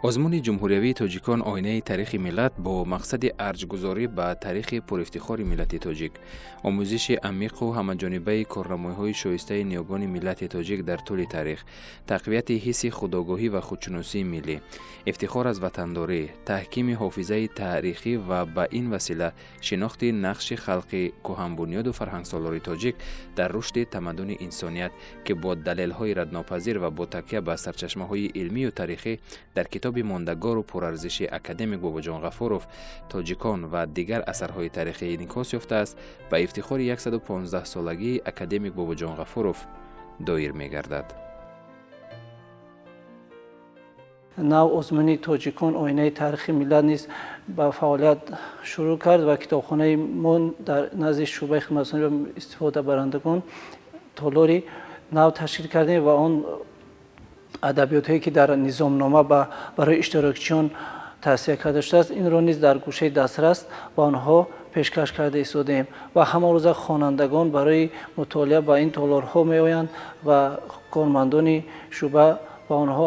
Озмуни ҷумҳуриявии «Тоҷикон: оинаи таърихи миллат» бо мақсади арҷгузорӣ ба таърихи пурэфтихори миллати тоҷик, омӯзиши амиқу ҳамаҷонибаи корнамоиҳои шоистаи ниёгони миллати тоҷик дар тӯли таърих, тақвияти ҳисси худогоҳӣ ва худшиносии миллӣ, ифтихор аз ватандорӣ, таҳкими ҳофизаи таърихӣ ва ба ин васила шинохти нақши халқи кӯҳанбунёду фарҳангсолори тоҷик дар рушди тамаддуни инсоният, ки бо далелҳои раднопазир ва бо такя ба сарчашмаҳои илмию таърихӣ дар китоби мондагору пурарзиши академик Бобоҷон Ғафуров «Тоҷикон» ва дигар асарҳои таърихӣ инъикос ёфтааст, ба ифтихори 115-солагии академик Бобоҷон Ғафуров доир мегардад. Нав озмуни «Тоҷикон: оинаи таърихи миллат» низ ба фаъолият шурӯъ кард ва китобхонаи мо дар назди шӯъбаи хидматрасонӣ ба истифодабарандагон толори нав ташкил кардем ва он адабиётҳое, ки дар низомнома барои иштирокчиён тавсия карда шудааст, инро низ дар гӯшаи дастрас ба онҳо пешкаш карда истодаем. Ва ҳамарӯза хонандагон барои мутолиа ба ин толорҳо меоянд ва кормандони шӯъба ба онҳо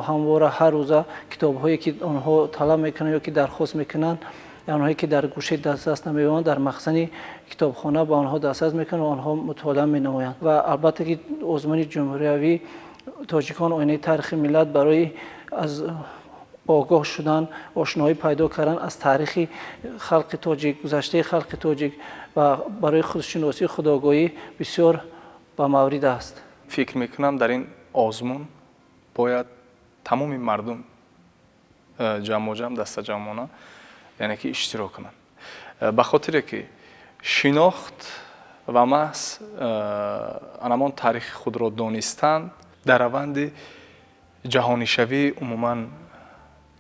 ҳамвора, ҳар рӯза китобҳое, ки онҳо талаб мекунанд ё ки дархост мекунанд, онҳое, ки дар гӯшаи дастрас намеёбанд, дар махзани китобхона ба онҳо дастрас мекунанд ва онҳо мутолиа менамоянд. Ва албатта ки озмуни ҷумҳуриявӣ «Тоҷикон: оинаи таърихи миллат» барои аз огоҳ шудан, ошноӣ пайдо кардан аз таърихи халқи тоҷик, гузаштаи халқи тоҷик ва барои худшиносӣ, худогоҳӣ бисёр ба маврид аст. Фикр мекунам, дар ин озмун бояд тамоми мардум ҷамъоҷамъ, дастаҷамъона, яъне ки иштирок кунанд, ба хотире ки шинохт ва маҳз анамон таърихи худро донистан дар раванди ҷаҳонишавии умуман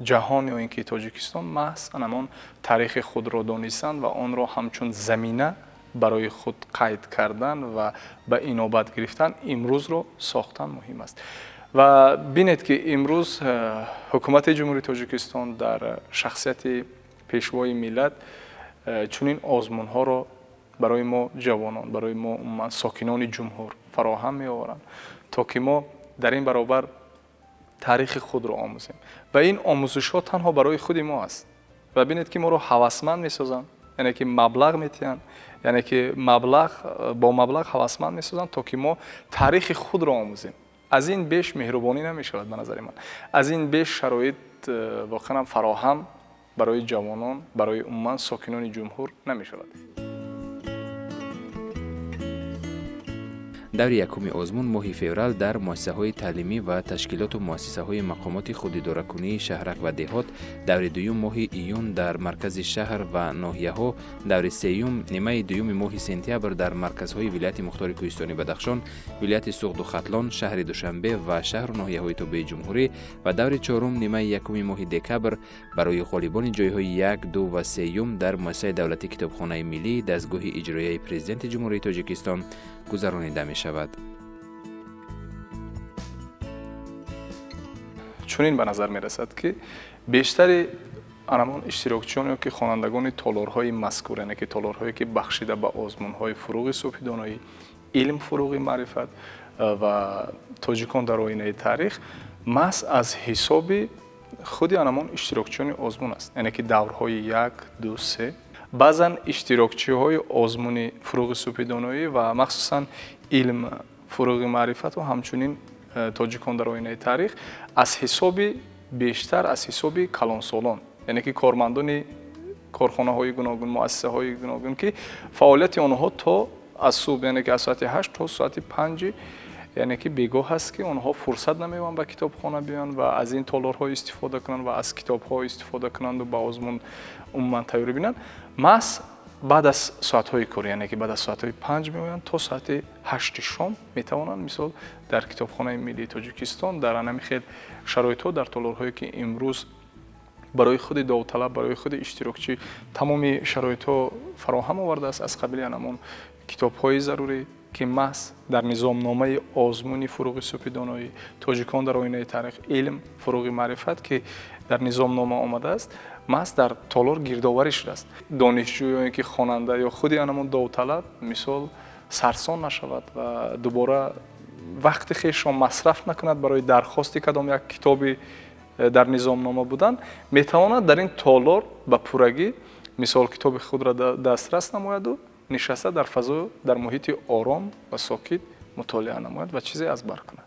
ҷаҳон ё ин ки Тоҷикистон, маҳз анамон таърихи худро донистан ва онро ҳамчун замина барои худ қайд кардан ва ба инобат гирифтан, имрӯзро сохтан муҳим аст. Ва бинед, ки имрӯз ҳукумати Ҷумҳурии Тоҷикистон дар шахсияти Пешвои миллат чунин озмунҳоро барои мо ҷавонон, барои мо умуман сокинони ҷумҳур фароҳам меоваранд, то ки мо дар ин баробар таърихи худро омӯзем. Ва ин омӯзишҳо танҳо барои худи мо аст. Ва бинед, ки моро ҳавасманд месозанд, яъне ки маблағ метиҳанд, яъне ки маблағ бо маблағ ҳавасманд месозанд, то ки мо таърихи худро омӯзем. Аз ин беш меҳрубонӣ намешавад, ба назари ман. Аз ин беш шароит воқеан фароҳам барои ҷавонон, барои умуман сокинони ҷумҳур намешавад. Даври якуми озмун моҳи феврал дар муассисаҳои таълимӣ ва ташкилоту муассисаҳои мақомоти худидоракунии шаҳрак ва деҳот, даври дуюм моҳи июн дар маркази шаҳр ва ноҳияҳо, даври сеюм нимаи дуюми моҳи сентябр дар марказҳои вилояти мухтори Кӯҳистони Бадахшон, вилояти Суғду Хатлон, шаҳри Душанбе ва шаҳру ноҳияҳои тобеи ҷумҳурӣ ва даври чорум нимаи якуми моҳи декабр барои ғолибони ҷойҳои як, ду ва сеюм дар муассисаи давлатии Китобхонаи миллии дастгоҳи иҷроияи Президенти Ҷумҳурии Тоҷикистон гузаронида мешавад. Чунин ба назар мерасад, ки бештари анамон иштирокчиён ё ки хонандагони толорҳои мазкур, яъне ки толорҳое, ки бахшида ба озмунҳои «Фуруғи субҳи доноӣ», «Илм фуруғи маърифат» ва «Тоҷикон дар оинаи таърих», маҳз аз ҳисоби худи анамон иштирокчиёни озмун аст, яъне ки даврҳои як, ду, се. Баъзан иштирокчиҳои озмуни «Фуруғи субҳи доноӣ» ва махсусан «Илм фуруғи маърифату» ҳамчунин «Тоҷикон дар оинаи таърих» аз ҳисоби бештар аз ҳисоби калонсолон, яъне ки кормандони корхонаҳои гуногун, муассисаҳои гуногун, ки фаъолияти онҳо то аз субҳ, яъне ки аз соати 8 то соати 5, яъне ки бегоҳ аст, ки онҳо фурсат намеёбанд ба китобхона биёянд ва аз ин толорҳо истифода кунанд ва аз китобҳо истифода кунанду ба озмун умуман тайёрӣ бинанд. Маҳз баъд аз соатҳои корӣ, яъне ки баъд аз соатҳои 5 меоянд, то соати 8-и шом метавонанд, мисол, дар Китобхонаи миллии Тоҷикистон дар анами хел шароитҳо, дар толорҳое, ки имрӯз барои худи довталаб, барои худи иштирокчӣ тамоми шароитҳо фароҳам овардааст, аз қабили анамон китобҳои зарурӣ, ки маҳз дар низомномаи озмуни «Фуруғи субҳи доноӣ», «Тоҷикон дар оинаи таърих», «Илм фуруғи маърифат», ки дар низомнома омадааст, маҳз дар толор гирдоварӣ шудааст, донишҷӯ ё ин ки хонанда ё худи анамон довталаб, мисол, сарсон нашавад ва дубора вақти хешро масраф накунад барои дархости кадом як китоби. Дар низомнома буданд, метавонад дар ин толор ба пуррагӣ мисол китоби худро дастрас намояду нишаста дар фазо, дар муҳити ором ва сокит мутолиа намояд ва чизе аз бар кунад.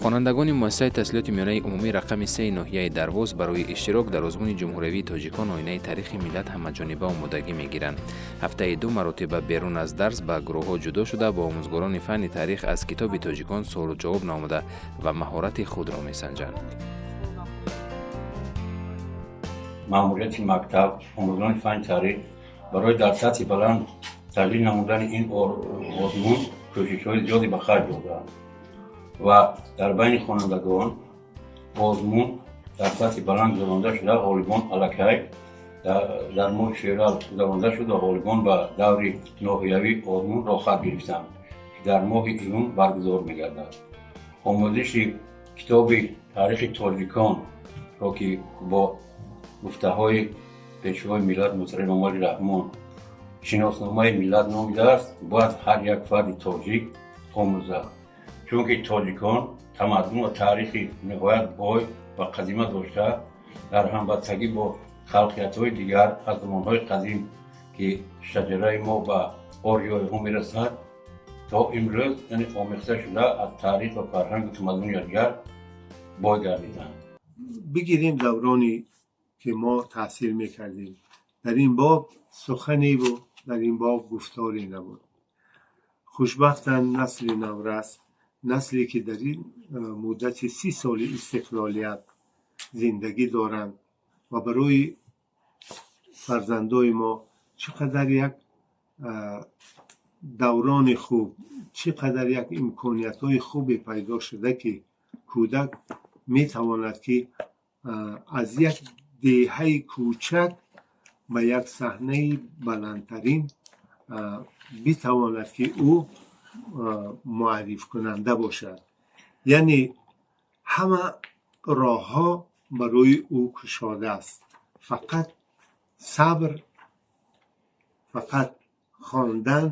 Хонандагони муассисаи таҳсилоти миёнаи умумӣ рақами 3 ноҳияи Дарвоз барои иштирок дар озмуни ҷумҳуриявии «Тоҷикон оинаи таърихи миллат» ҳамаҷониба омодагӣ мегиранд. Ҳафтаи ду маротиба берун аз дарс ба гурӯҳҳо ҷудо шуда, бо омӯзгорони фанни таърих аз китоби «Тоҷикон» суолу ҷавоб намуда ва маҳорати худро месанҷанд. Маъмурияти мактаб, омӯзгорони фанни таърих барои дар сатҳи баланд таҷлил намудани ин озмун кӯшишҳои зиёде ба харҷ додаанд ва дар байни хонандагон озмун дар сатҳи баланд гузаронда шуда, ғолибон аллакай дар моҳи феврал гузаронда шуд ва ғолибон ба даври ноҳиявии озмун роҳхат гирифтанд, ки дар моҳи июн баргузор мегардад. Омӯзиши китоби таърихи тоҷиконро, ки бо гуфтаҳои Пешвои миллат муҳтарам Эмомалӣ Раҳмон шиносномаи миллат номидааст, бояд ҳар як фарди тоҷик омӯзад, чунки тоҷикон тамаддун ва таърихи ниҳоят бой ва қадима дошта, дар ҳамбастагӣ бо халқиятҳои дигар аз замонҳои қадим, ки шаҷараи мо ба ориёиҳо мерасад, то имрӯз, яъне омехта шуда, аз таърих ва фарҳангу тамаддуни якдигар бой гардиданд. Бигирем давроне ки мо таҳсил мекардем, дар ин боб сухане буд, дар ин боб гуфторе набуд. Хушбахтанд насли наврас, насле ки дар ин муддати 30 соли истиқлолият зиндагӣ доранд ва барои фарзандои мо чӣ қадар як даврони хуб, чӣ қадар як имкониятҳои хубе пайдо шуда, ки кӯдак метавонад, ки аз як деҳаи кӯчак ба як саҳнаи баландтарин битавонад, ки ӯ муаррифкунанда бошад, яъне ҳама роҳҳо барои ӯ кушода аст. Фақат сабр, фақат хондан,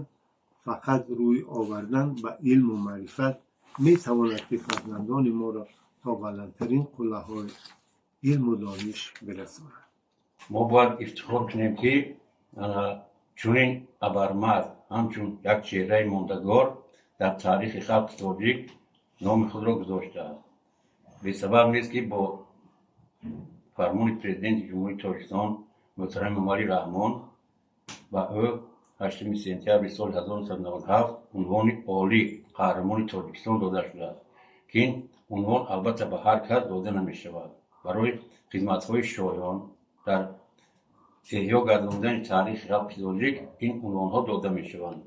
фақат рӯй овардан ба илму маърифат метавонад, ки фарзандони моро то баландтарин қуллаҳои илму дониш бирасонад. Мо бояд ифтихор кунем, ки чунин абармард ҳамчун як чеҳраи мондагор дар таърихи халқи тоҷик номи худро гузоштааст. Бесабаб нест, ки бо фармони Президенти Ҷумҳурии Тоҷикистон муҳтарам Эмомалӣ Раҳмон ба ӯ 8 сентябри соли 1997 унвони олӣ Қаҳрамони Тоҷикистон дода шудааст, ки ин унвон албатта ба ҳар кас дода намешавад. Барои хизматҳои шоён дар эҳё гардондани таърихи халқи тоҷик ин унвонҳо дода мешаванд.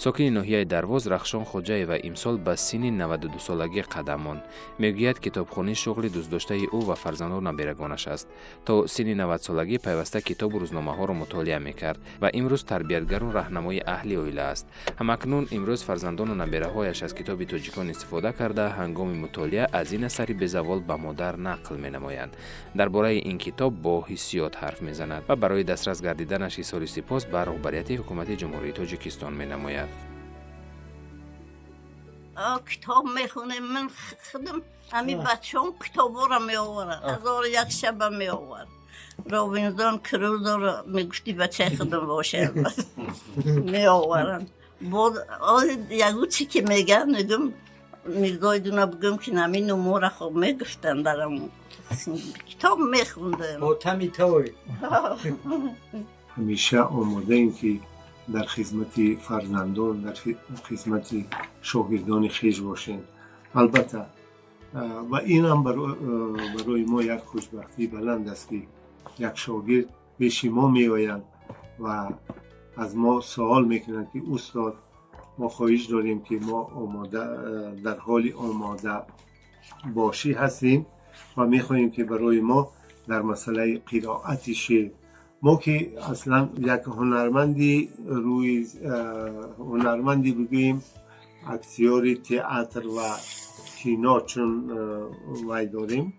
Сокини ноҳияи Дарвоз Рахшон Хоҷаева имсол ба синни 92-солагӣ қадам монд. Мегӯяд, китобхонӣ шуғли дӯстдоштаи ӯ ва фарзанду наберагонаш аст. То синни 90-солагӣ пайваста китобу рӯзномаҳоро мутолиа мекард ва имрӯз тарбиятгару раҳнамои аҳли оила аст. Ҳамакнун имрӯз фарзандону набераҳояш аз китоби «Тоҷикон» истифода карда, ҳангоми мутолиа аз ин асари безавол ба модар нақл менамоянд. Дар бораи ин китоб бо ҳиссиёт ҳарф мезанад ва барои дастрас гардиданаш изҳори сипос ба роҳбарияти ҳукумати Ҷумҳурии Тоҷикистон менамояд. Китоб мехонем. Ман худам, ҳами бачаам китобҳоро меоварад, «Ҳазору як шаба» меовард, «Робинзон Крузоро» мегуфти, бачаи худам бошад, меоваранд. Боз ягу чи ки мегӯям, мегӯм, Мирзои дуна бигӯм, ки нами номора хоб мегуфтанд, дарам китоб мехондем. Ботами той. Ҳамеша омодаем, ки дар хизмати фарзандон, дар хизмати шогирдони хеш бошем, албатта. Ва инам барои мо як хушбахтии баланд аст, ки як шогирд пеши мо меоянд ва аз мо суол мекунанд, ки устод, мо хоҳиш дорем, ки мо омода, дар ҳоли омода бошӣ ҳастем ва мехоҳем, ки барои мо дар масъалаи қироати шеър. Мо ки аслан як ҳунарманди рӯи ҳунарманди бигӯем, актёри театр ва кино, чун вай дорем,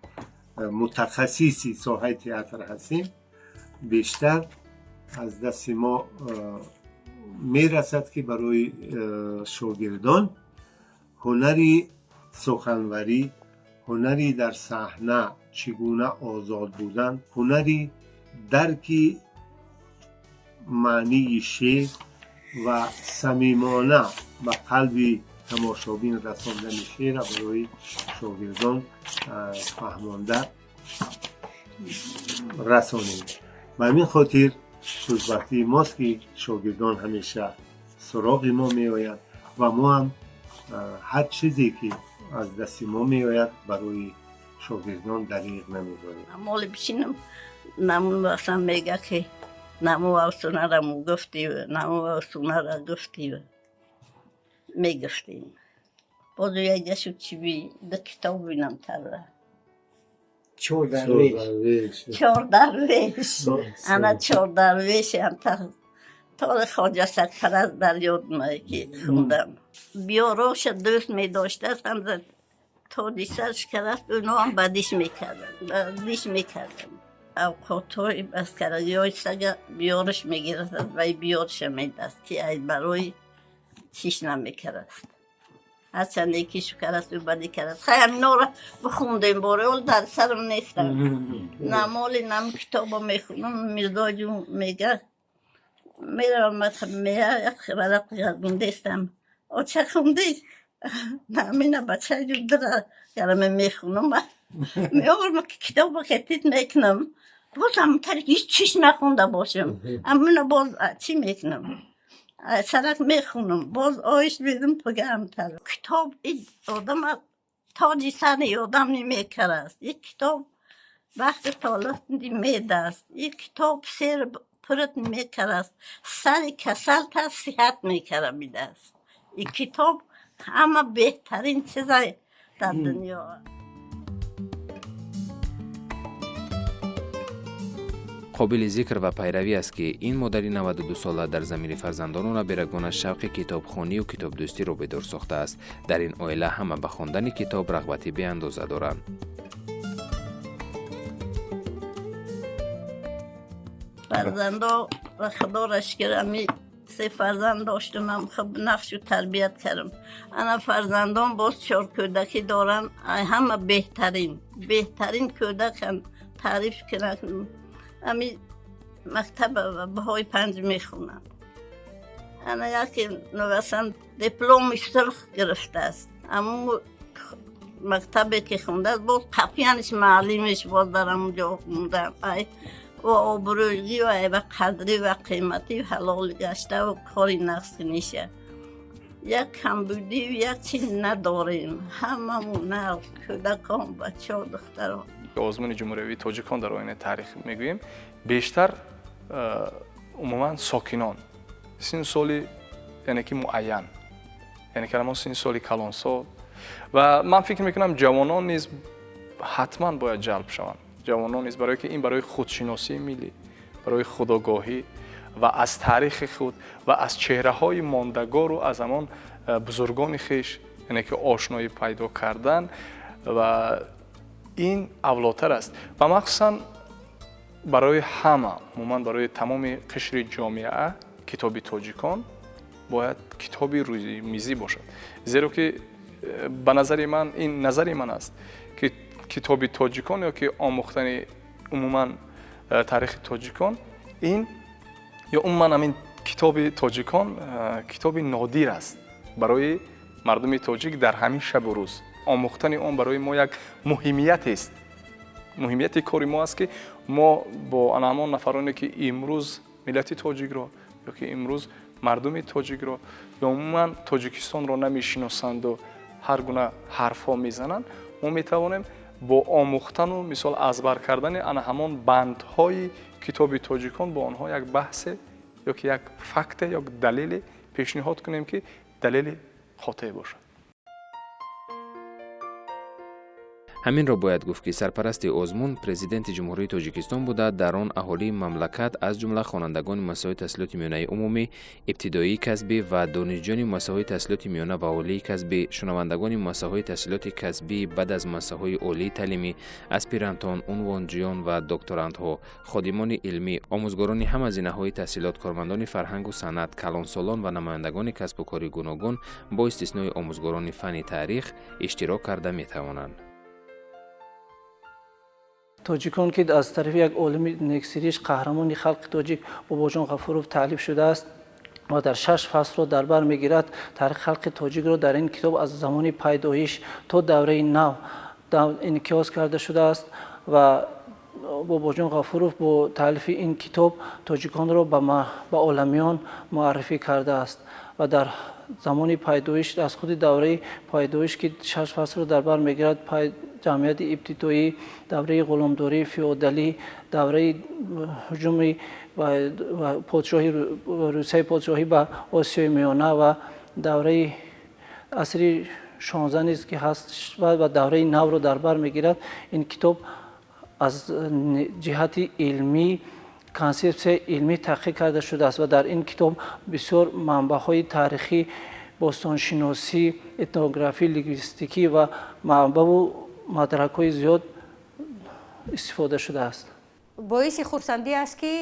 мутахассиси соҳаи театр ҳастем, бештар Аз дасти мо мерасад, ки барои шогирдон ҳунари суханварӣ, ҳунари дар саҳна чӣ гуна озод будан, ҳунари дарки маънии шеър ва самимона ба қалби тамошобин расондани шеърро барои шогирдон фаҳмонда расонем. Ба ҳамин хотир хушбахтии мост, ки шогирдон ҳамеша суроғи мо меоянд ва мо ҳам ҳар чизе, ки аз дасти мо меояд, барои шогирдон дариғ намедорем. Моли бишинам, намун васан мега, ки наму афсонара му гуфтӣ, наму афсонара гуфтӣ, мегуфтем. Боз ягашу чиби ду китоб бинам тара. Чор дарвеш. Чор дарвеш, ана чор дарвеш тори Хоҷа Сарпараст дар ёд ки хундам. Биёроша дӯст медоштааст, ҳамза тоди сарш караст, уноам бадиш мекарданд, бадиш мекарданд. Авқотҳои баскарагиҳои сага биёраш мегирад, вай биёрша медаст, ки ай барои чиш намекараст. Ҳарчанд некишу караст, ӯ бадӣ караст. Хай, ҳаминора бихондем, боре ол дар сарам нестам. Намоли нам китобо мехонам. Мирзоҷун мега, меравам, мея як варақ гардондестам. Оча, хунди намина, бачаҷун, дира гараме мехонам, меоварам китобо, хетит мекунам. Боз ҳамтари ҳеҷ чиз нахонда бошам, амина боз чӣ мекунам, сарак мехонам, боз оиш медам, пага ҳамтар. Китоб одама тоҷи сари одам намекараст. Ик китоб вақти толиқ медаст. Ик китоб сер пурат мекараст, сари касалта сиҳат мекара медаст. Ик китоб ҳама беҳтарин чиза дар дунё. Қобили зикр ва пайравӣ аст, ки ин модари 92сола дар замири фарзандону набирагонаш шавқи китобхонию китобдӯстиро бедор сохтааст. Дар ин оила ҳама ба хондани китоб рағбати беандоза доранд. Фарзандо ва Худоро шукр, ами се фарзанд доштумам, хуб нафшу тарбият кардам. Ана фарзандон боз чор кӯдакӣ дорам, ҳама беҳтарин, беҳтарин кӯдакам. Таъриф кунам, ами мактаб баҳои панҷ мехонам. Ана яке навасан дипломи сурх гирифтааст. Аму мактабе ки хондааст, боз қапияниш муаллимиш боз дар ҳамон ҷо мондам. Ай ва обрӯӣ ва қадрӣ ва қиматӣ ҳалол гаштаву кори нақсниша. Як камбудию як чиз надорем, ҳамамон нав, кӯдакон, бачаҳо, духтарон. Озмуни ҷумҳуриявии тоҷикон дар оинаи таърих мегӯем, бештар умуман сокинон синну соли, яъне ки муайян, яъне ки ҳамон синни соли калонсол, ва ман фикр мекунам, ҷавонон низ ҳатман бояд ҷалб шаванд. Ҷавонон низ, барое ки ин барои худшиносии миллӣ, барои худогоҳӣ ва аз таърихи худ ва аз чеҳраҳои мондагору аз ҳамон бузургони хеш, яъне ки ошноӣ пайдо кардан, ва ин авлотар аст. Ва махсусан барои ҳама, умуман барои тамоми қишри ҷомеа китоби тоҷикон бояд китоби рӯймизӣ бошад, зеро ки ба назари ман, ин назари ман аст, ки китоби тоҷикон ё ки омӯхтани умуман таърихи тоҷикон ин ё умуман ҳамин китоби тоҷикон китоби нодир аст барои мардуми тоҷик. Дар ҳамин шабу рӯз омӯхтани он барои мо як муҳимиятест. Муҳимияти кори мо аст, ки мо бо ана ҳамон нафароне, ки имрӯз миллати тоҷикро ё ки имрӯз мардуми тоҷикро ё умуман Тоҷикистонро намешиносанду ҳар гуна ҳарфҳо мезананд, мо метавонем бо омӯхтану мисол аз бар кардани ана ҳамон бандҳои китоби тоҷикон бо онҳо як баҳсе ё ки як факте ё далеле пешниҳод кунем, ки далели қотеъ бошад. Ҳаминро бояд гуфт, ки сарпарасти озмун Президенти Ҷумҳурии Тоҷикистон буда, дар он аҳолии мамлакат, аз ҷумла хонандагони муассисаҳои таҳсилоти миёнаи умумӣ, ибтидоии касбӣ ва донишҷӯёни муассисаҳои таҳсилоти миёна ва олии касбӣ, шунавандагони муассисаҳои таҳсилоти касбии баъд аз муассисаҳои олии таълимӣ, аспирантон, унвонҷӯён ва докторантҳо, ходимони илмӣ, омӯзгорони ҳама зинаҳои таҳсилот, кормандони фарҳангу санъат, калонсолон ва намояндагони касбу кори гуногун бо истиснои омӯзгорони фанни таърих иштирок карда метавонанд. Тоҷикон, ки аз тарафи як олими нексириш, қаҳрамони халқи тоҷик Бобоҷон Ғафуров таълиф шудааст ва дар шаш фаслро дар бар мегирад. Таърихи халқи тоҷикро дар ин китоб аз замони пайдоиш то давраи нав инъикос карда шудааст ва Бобоҷон Ғафуров бо таълифи ин китоб тоҷиконро ба оламиён муаррифӣ кардааст ва дар замони пайдоиш, аз худи давраи пайдоиш, ки шаш фаслро дар бар мегирад: ҷамъияти ибтидоӣ, давраи ғуломдорӣ, феодалӣ, давраи ҳуҷуми подшоҳи Русияи подшоҳӣ ба Осиёи Миёна ва давраи асри 16 низ ки ҳаст ва давраи навро дар бар мегирад. Ин китоб аз ҷиҳати илмӣ, консепсияи илмӣ таҳқиқ карда шудааст ва дар ин китоб бисёр манбаъҳои таърихӣ, бостоншиносӣ, этнографӣ, лингвистикӣ ва манбаъу мадракҳои зиёд истифода шудааст. Боиси хурсандӣ аст, ки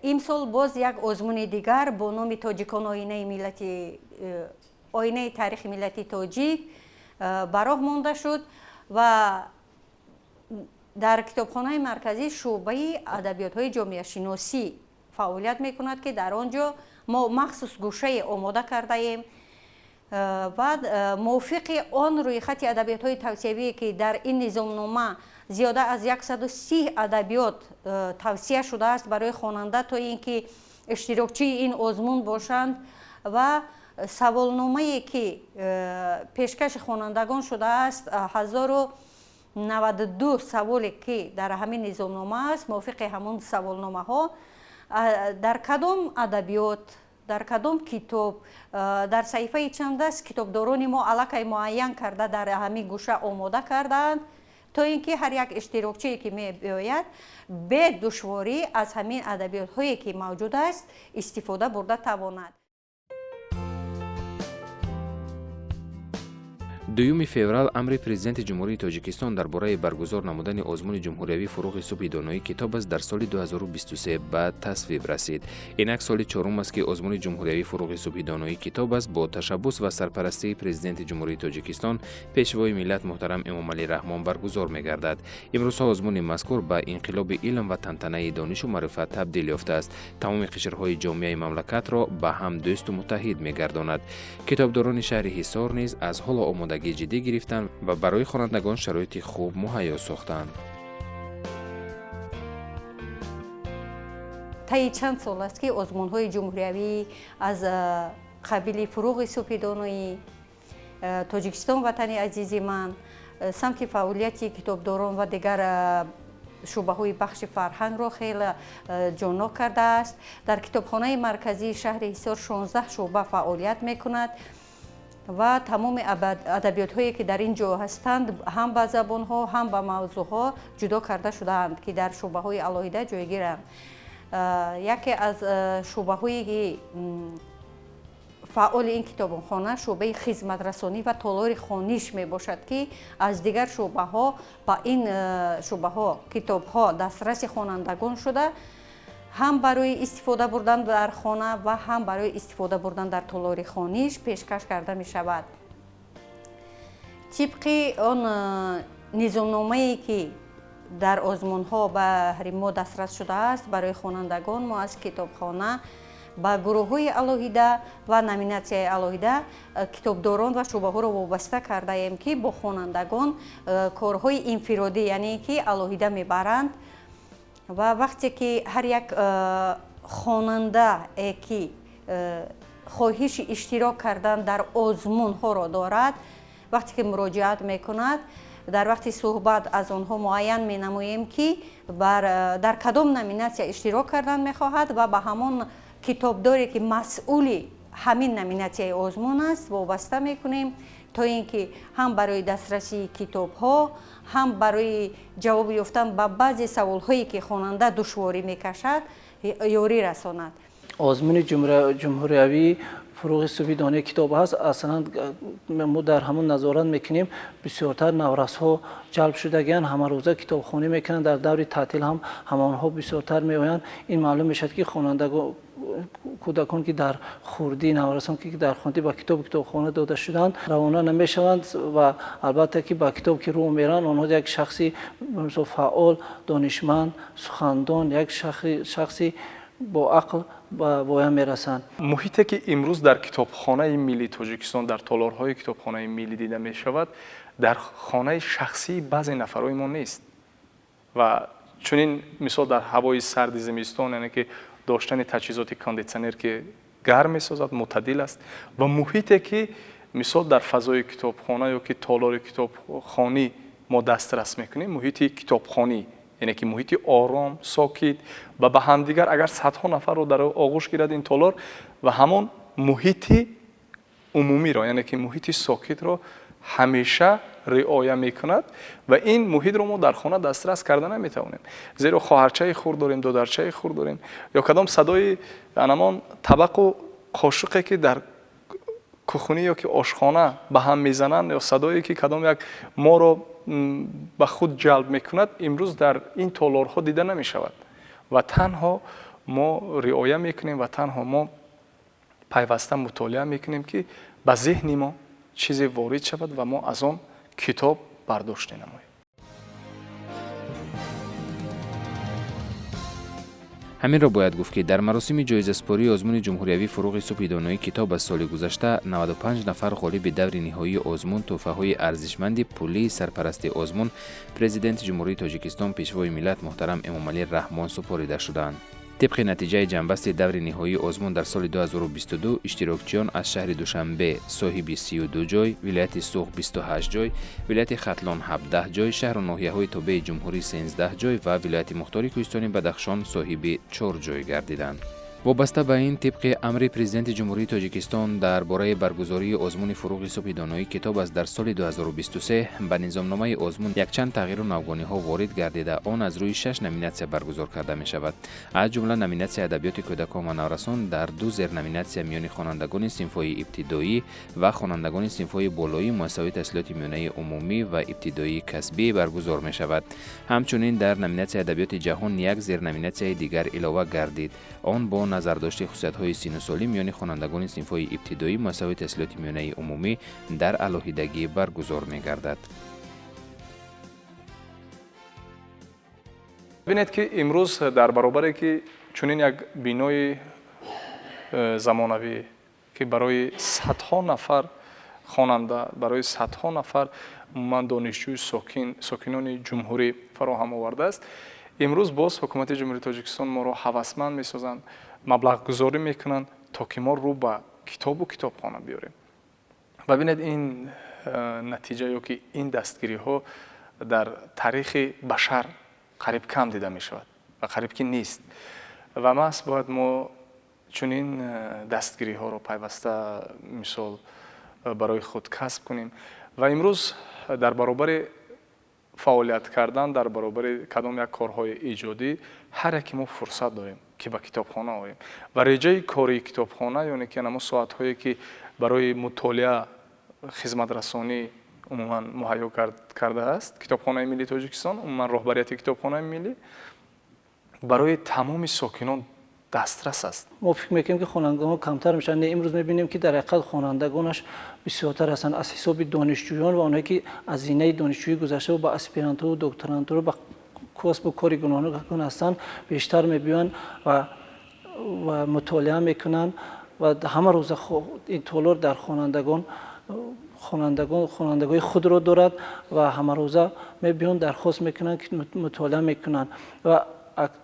имсол боз як озмуни дигар бо номи «Тоҷикон оинаи миллати, оинаи таърихи миллати тоҷик» ба роҳ монда шуд ва дар китобхонаи марказӣ шӯъбаи адабиётҳои ҷомеашиносӣ фаъолият мекунад, ки дар он ҷо мо махсус гӯшае омода кардаем ва мувофиқи он рӯйхати адабиётҳои тавсиявие, ки дар ин низомнома зиёда аз 130 адабиёт тавсия шудааст барои хонанда, то ин ки иштирокчии ин озмун бошанд, ва саволномае, ки пешкаши хонандагон шудааст, 1092 саволе, ки дар ҳамин низомнома аст, мувофиқи ҳамон саволномаҳо дар кадом адабиёт, дар кадом китоб, дар саҳифаи чанд аст, китобдорони мо аллакай муайян карда, дар ҳамин гӯша омода кардаанд, то ин ки ҳар як иштирокчие, ки мебиёяд, бе душворӣ аз ҳамин адабиётҳое, ки мавҷуд аст, истифода бурда тавонад. 2 феврал амри Президенти Ҷумҳурии Тоҷикистон дар бораи баргузор намудани озмуни ҷумҳуриявӣ «Фуруғи субҳи доноӣ китоб аст» дар соли 2023 ба тасвиб расид. Инак соли чорум аст, ки озмуни ҷумҳуриявӣ «Фуруғи субҳи доноӣ китоб аст» бо ташаббус ва сарпарастии Президенти Ҷумҳурии Тоҷикистон, Пешвои миллат муҳтарам Эмомалӣ Раҳмон баргузор мегардад. Имрӯзҳо озмуни мазкур ба инқилоби илм ва тантанаи донишу маърифат табдил ёфтааст, тамоми қишрҳои ҷомеаи мамлакатро ба ҳам дӯсту муттаҳид мегардонад. Китобдорони шаҳри Ҳисор низ аз ҳоло омодагӣ ҷиддӣ гирифтанд ва барои хонандагон шароити хуб муҳайё сохтанд. Таи чанд сол аст, ки озмунҳои ҷумҳуриявӣ аз қабили «Фуруғи субҳи доноӣ», «Тоҷикистон ватани азизи ман» самти фаъолияти китобдорон ва дигар шӯъбаҳои бахши фарҳангро хеле ҷоннок кардааст. Дар китобхонаи марказии шаҳри Ҳисор 16 шӯъба фаъолият мекунад ва тамоми адабиётҳое, ки дар ин ҷо ҳастанд, ҳам ба забонҳо, ҳам ба мавзӯъҳо ҷудо карда шудаанд, ки дар шӯъбаҳои алоҳида ҷойгиранд. Яке аз шӯъбаҳои фаъоли ин китобхона шӯъбаи хизматрасонӣ ва толори хониш мебошад, ки аз дигар шӯъбаҳо ба ин шӯъбаҳо китобҳо дастраси хонандагон шуда, ҳам барои истифода бурдан дар хона ва ҳам барои истифода бурдан дар толори хониш пешкаш карда мешавад. Тибқи он низомномае, ки дар озмунҳо баҳри мо дастрас шудааст, барои хонандагон мо аз китобхона ба гурӯҳҳои алоҳида ва номинатсияи алоҳида китобдорон ва шӯъбаҳоро вобаста кардаем, ки бо хонандагон корҳои инфиродӣ, яъне ки алоҳида мебаранд. Ва вақте ки ҳар як хонандае, ки хоҳиши иштирок кардан дар озмунҳоро дорад, вақте ки муроҷиат мекунад, дар вақти суҳбат аз онҳо муайян менамоем, ки дар кадом номинатсия иштирок кардан мехоҳад, ва ба ҳамон китобдоре, ки масъули ҳамин номинатсияи озмун аст, вобаста мекунем. То ин ки ҳам барои дастрасии китобҳо, ҳам барои ҷавоб ёфтан ба баъзе саволҳое, ки хонанда душворӣ мекашад, ёрӣ расонад. Озмуни ҷумҳуриявии «Фуруғи субҳи донои китоб» ҳаст. Аслан мо дар ҳамон назорат мекунем, бисёртар наврасҳо ҷалб шудагианд, ҳамарӯза китобхонӣ мекунанд, дар даври таътил ҳам ҳамонҳо бисёртар меоянд. Ин маълум мешавад, ки хонандагон, кӯдакон, ки дар хурдӣ, наврасон, ки дар хурдӣ ба китобу китобхона дода шуданд, равона намешаванд ва албатта, ки ба китоб ки рӯ мераванд, онҳо як шахси фаъол, донишманд, сухандон, як шахси бо ақл ба воя мерасанд. Муҳите, ки имрӯз дар Китобхонаи миллии Тоҷикистон, дар толорҳои Китобхонаи миллӣ дида мешавад, дар хонаи шахсии баъзе нафарҳои мо нест. Ва чунин мисол дар ҳавои сарди зимистон, яъне ки доштани таҷҳизоти кондитсионер, ки гарм месозад, мӯътадил аст, ва муҳите, ки мисол дар фазои китобхона ё ки толори китобхонӣ мо дастрас мекунем, муҳити китобхонӣ, яъне ки муҳити ором, сокит ва ба ҳамдигар, агар садҳо нафарро дар оғӯш гирад ин толор, ва ҳамон муҳити умумиро, яъне ки муҳити сокитро ҳамеша риоя мекунад. Ва ин муҳитро мо дар хона дастрас карда наметавонем, зеро хоҳарчаи хурд дорем, додарчаи хурд дорем, ё кадом садои анамон табақу қошуқе, ки дар кухунӣ ё ки ошхона ба ҳам мезананд, ё садое, ки кадом як моро ба худ ҷалб мекунад, имрӯз дар ин толорҳо дида намешавад. Ва танҳо мо риоя мекунем ва танҳо мо пайваста мутолиа мекунем, ки ба зеҳни мо чизе ворид шавад ва мо аз он китоб бардошт намоем. Ҳаминро бояд гуфт, ки дар маросими ҷоизаспории озмуни ҷумҳуриявии «Фуруғи субҳи донои китоб» аз соли гузашта 95 нафар ғолиби даври ниҳоии озмун тӯҳфаҳои арзишманди пулии сарпарасти озмун, Президенти Ҷумҳурии Тоҷикистон, Пешвои миллат муҳтарам Эмомалӣ Раҳмон супорида шуданд. Тибқи натиҷаи ҷамъбасти даври ниҳоии озмун дар соли 2022, иштирокчиён аз шаҳри Душанбе соҳиби 32 ҷой, вилояти Суғд 28 ҷой, вилояти Хатлон 17 ҷой, шаҳру ноҳияҳои тобеи ҷумҳурӣ 13 ҷой ва вилояти мухтори кӯҳистони Бадахшон соҳиби 4 ҷой гардиданд. Вобаста ба ин, тибқи амри Президенти Ҷумҳурии Тоҷикистон дар бораи баргузории озмуни «Фуруғи субҳи донои китоб» аст, дар соли 2023 ба низомномаи озмун якчанд тағйиру навгониҳо ворид гардида, он аз рӯи шаш номинатсия баргузор карда мешавад. Аз ҷумла номинатсияи адабиёти кӯдакон ва наврасон дар ду зерноминатсия миёни хонандагони синфҳои ибтидоӣ ва хонандагони синфҳои болоии муассисаҳои таҳсилоти миёнаи умумӣ ва ибтидоии касбӣ баргузор мешавад. Ҳамчунин дар номинатсияи адабиёти ҷаҳон як зерноминатсияи дигар илова гардид. Он бо назардошти хусусиятҳои синну солӣ миёни хонандагони синфҳои ибтидоии муассисаҳои таҳсилоти миёнаи умумӣ дар алоҳидагӣ баргузор мегардад. Бинед, ки имрӯз дар баробаре ки чунин як бинои замонавӣ, ки барои садҳо нафар хонанда, барои садҳо нафар умуман донишҷӯи сокинони ҷумҳурӣ фароҳам овардааст, имрӯз боз ҳукумати Ҷумҳурии Тоҷикистон моро ҳавасманд месозанд, маблағгузорӣ мекунанд, то ки мо рӯ ба китобу китобхона биёрем. Ва бинед, ин натиҷа ё ки ин дастгириҳо дар таърихи башар қариб кам дида мешавад ва қариб ки нест. Ва маҳз бояд мо чунин дастгириҳоро пайваста мисол барои худ касб кунем. Ва имрӯз дар баробари фаъолият кардан, дар баробари кадом як корҳои эҷодӣ, ҳар яке мо фурсат дорем, ки ба китобхона оем. Ва реҷаи кории китобхона, ёне ки анамо соатҳое, ки барои мутолиа, хизматрасонӣ умуман муҳайё кардааст Китобхонаи миллии Тоҷикистон, умуман роҳбарияти Китобхонаи миллӣ, барои тамоми сокинон дастрас аст. Мо фикр мекунем, ки хонандагон камтар мешаванд. Не, имрӯз мебинем, ки дар ҳақиқат хонандагонаш бисёртар ҳастанд, аз ҳисоби донишҷӯён ва онҳое, ки аз зинаи донишҷӯӣ гузашта ба аспирантуру докторантуру, ба касбу кори гуногун ҳастанд, бештар мебиёянд ва мутолиа мекунанд. Ва ҳама рӯза ин толор дар хонандагони худро дорад ва ҳамарӯза мебиёнд, дархост мекунанд, ки мутолиа мекунанд. Ва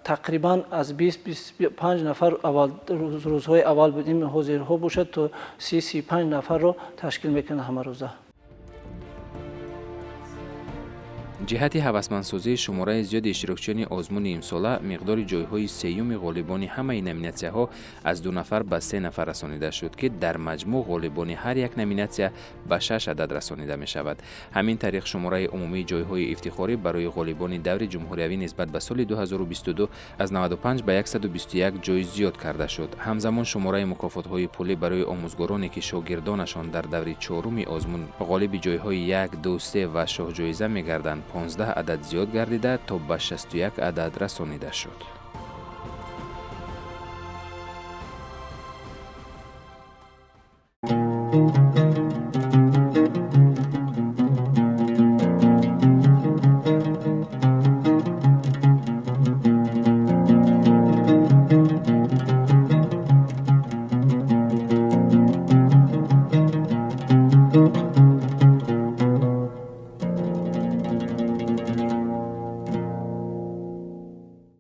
тақрибан аз 20-25 нафар рӯзҳои аввал будем, ҳозирҳо бошад, то 30-35 нафарро ташкил мекунанд ҳамарӯза. Ҷиҳати ҳавасмандсозии шумораи зиёди иштирокчиёни озмуни имсола миқдори ҷойҳои сеюми ғолибони ҳамаи номинатсияҳо аз 2 нафар ба 3 нафар расонида шуд, ки дар маҷмӯъ ғолибони ҳар як номинатсия ба 6 адад расонида мешавад. Ҳамин тариқ шумораи умумии ҷойҳои ифтихорӣ барои ғолибони даври ҷумҳуриявӣ нисбат ба соли 2022 аз 95 ба 121 ҷой зиёд карда шуд. Ҳамзамон шумораи мукофотҳои пулӣ барои омӯзгороне, ки шогирдонашон дар даври чоруми озмун ғолиби ҷойҳои 1, 2, 3 ва шоҳҷоиза мегарданд, 15 адад зиёд гардида то ба 61 адад расонида шуд.